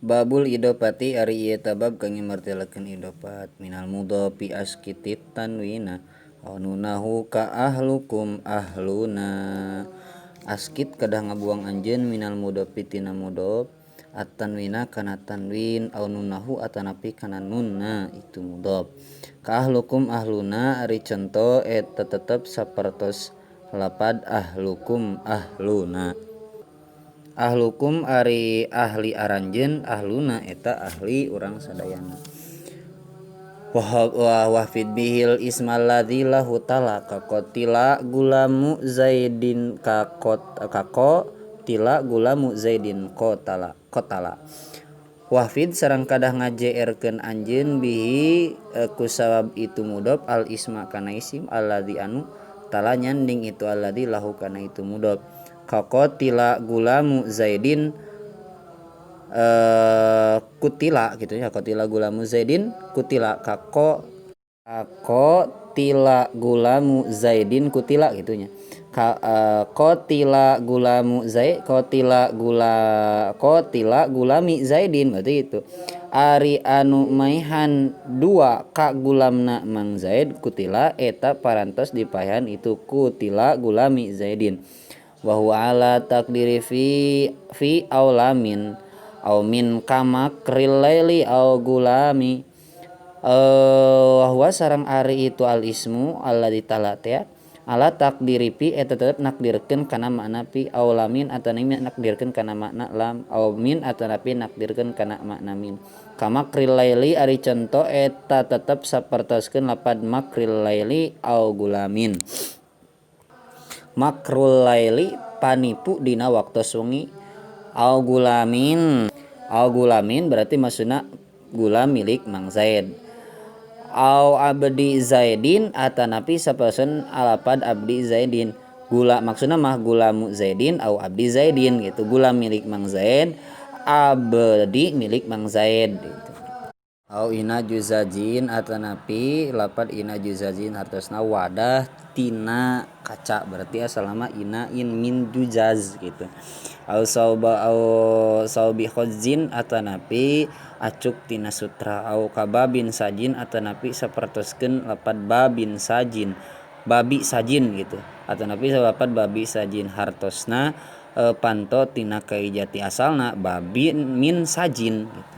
Babul idopati ari ieu tabab kangge martelakeun idopat minal mudhofi askitit tanwina aw nunahu ka ahlukum ahluna. Askit kedah ngabuang anjeun minal mudhofi tina mudhof at-tanwina kana tanwin aw nunahu atanapi kana nunna itu mudhof. Ka ahlukum ahluna ari conto eta tetep sapertos lapad ahlukum ahluna. Ahlukum ari ahli aranjeun, ahluna eta ahli urang sadayana. Wa wahfid bihil ismal ladzi lahu tala kaqatila gulamu zaidin kakot kako tila gulamu zaidin qatala qatala. Wahfid sareng kadah ngajeerkeun anjeun bihi kusabab itu mudhof al isma kana isim alladzi anu tala nyanding itu alladzi lahu kana itu mudhof. Kaqatila gulamu zaidin kutila gitu ya, qatila gulamu zaidin kutila kako tila gulamu zaidin kutila gitunya. Ka qatila gulamu zaid qatila gula qatila gulami zaidin berarti itu. Ari anu maihan dua ka gulamna Mang Zaid kutila eta parantos dipaehan itu kutila gulami zaidin. Wa huwa ala taqdiri fi aulamin au min kamakril laili au gulami. Wa huwa sareng ari itu al ismu alladzi tala teh ala taqdiri fi eta tetep nakdirkeun kana makna fi aulamin atanapi nakdirkeun kana makna lam au min atanapi nakdirkeun kana makna min. Kamakril laili ari conto eta tetep sapertoskeun lapad makril laili au gulamin. Makrul laili panipu dina waktos wengi au gulamin. Au gulamin berarti maksudna gulam milik Mang Zaid. Au abdi Zaidin atanapi saperson alapad abdi Zaidin. Gula maksudna mah gulamu Zaidin au abdi Zaidin gitu. Gulam milik Mang Zaid, abdi milik Mang Zaid gitu. Au ina juzajin atanapi lapad ina juzajin hartosna wadah tina kaca berarti asalna ina in min juzaz gitu. Au sauba au saubi khazin atanapi acuk tina sutra au kababin sajin atanapi sapertoskeun lapad babin sajin babi sajin gitu atanapi lapad babi sajin hartosna panto tina kai jati asalna babi min sajin gitu.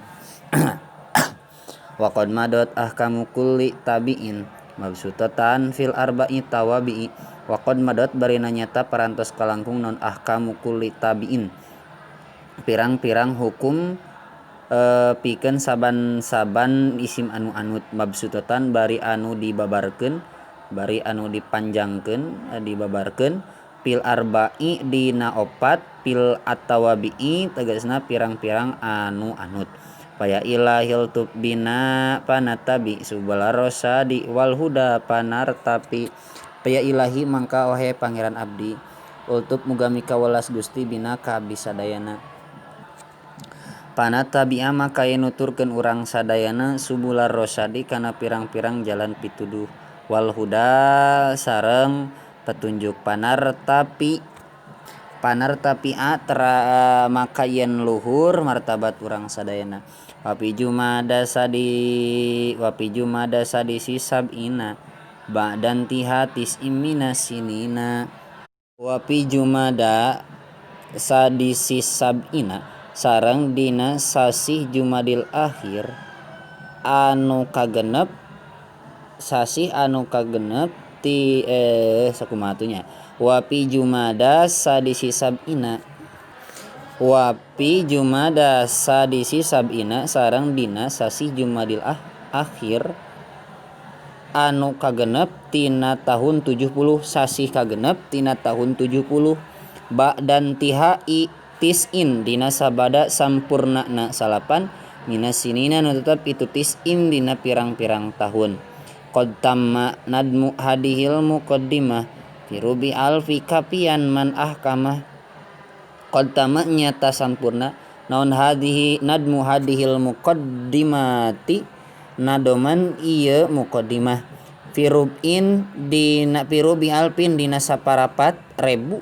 Wa qad madot ahkamu kulli tabi'in mabsutatan fil arba'i tawabi'i. Wa qad madot barina nyata parantos kalangkung non ahkamu kulli tabi'in pirang-pirang hukum pikeun saban-saban isim anu anut mabsutatan bari anu dibabarkeun bari anu dipanjangkeun dibabarkeun fil arba'i dina opat fil atawabi'i tegasna pirang-pirang anu anut. Faya ilahil tubbina panatabi subala rosadi wal huda panartapi. Faya ilahi mangka ohe pangeran abdi ultub muga mikawelas Gusti bina ka abdi sadayana. Panatabi maka nuturkeun urang sadayana subular rosadi kana pirang-pirang jalan pituduh wal huda sareng petunjuk panartapi. Panartapi tera maka yen luhur martabat urang sadayana. Wapi jumada sadi wapi jumada sadi sisabina ba'dan tihatis imina sinina. Wapi jumada sadi sisabina sareng dina sasih Jumadil akhir anu kagenep sasih anu kagenep ti sakumaha atuh nya. Wapi jumada sadisi sabina wapi jumada sadisi sabina sareng dina sasih Jumadil akhir anu kagenep tina tahun 70 sasih kagenep tina tahun 70 ba'dan tihai tis'in dina sabada sampurnana salapan mina sinina nu tetep itu tis'in dina pirang-pirang tahun. Qad tamma nadmu hadihil muqaddimah fi rubi alfi kapian man ahkamah. Qad tama nyata sampurna naon hadhihi nadmu hadhil muqaddimati nadoman ieu muqaddimah fi rub'in dina fi rubi alfin dina saparapat ribu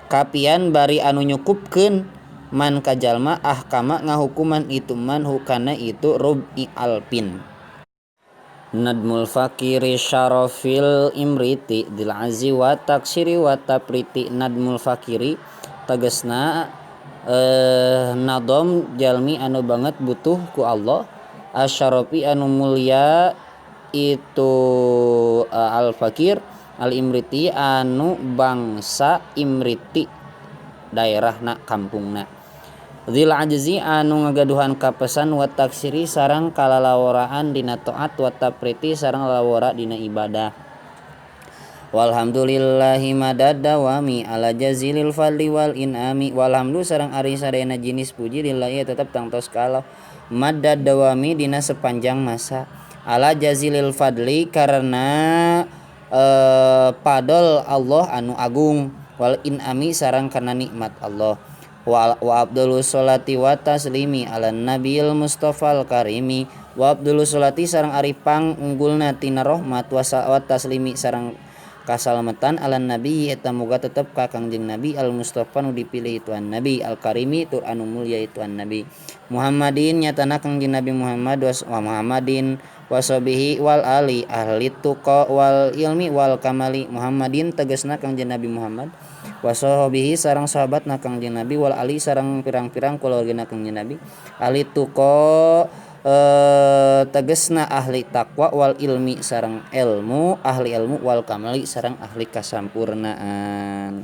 kapian bari anu nyukupkeun man ka jalma ahkama ngahukuman itu man hukana itu rub'i alfin. Nadmul fakiri syarafil imriti dil azi wa taksiri wa tapriti. Nadmul fakiri tegesna nadom jalmi anu banget butuh ku Allah, asyarafi anu mulia itu al fakir, al imriti anu bangsa imriti daerahna kampungna, dzil ajzi anu ngagaduhan kapesan wa taksiri sareng kalalaworaan dina taat wa tapriti sareng lalawora dina ibadah. Walhamdulillahi madadawami ala jazilil fadli wal inami. Walhamdu sareng ari sadayana jenis puji lillahi tetep tangtos ka Allah madadawami dina sepanjang masa, ala jazilil fadli karena padol Allah anu agung, wal inami sareng karena nikmat Allah. Wa abdulus sholati wa taslimi ala nabiyil mustafal karimi. Wa abdulus sholati sareng ari pang unggulna tina rahmat wa taslimi sareng kasalamatan ala nabi eta muga tetep ka Kangjeng Nabi al Mustafa nu dipilih itu an nabi al karimi tur anu mulia itu an nabi Muhammadin nyatana Kangjeng Nabi Muhammad wa Muhammadin wasobihi wal ali ahli tuqa wal ilmi wal kamali. Muhammadin tegasna Kangjeng Nabi Muhammad, wasobihi sareng sahabatna Kangjeng Nabi, wal ali sareng pirang-pirang kulawargana Kangjeng Nabi, ahli tuqa tegesna ahli takwa, wal ilmi sareng ilmu ahli ilmu, wal kamali sareng ahli kasampurnaan.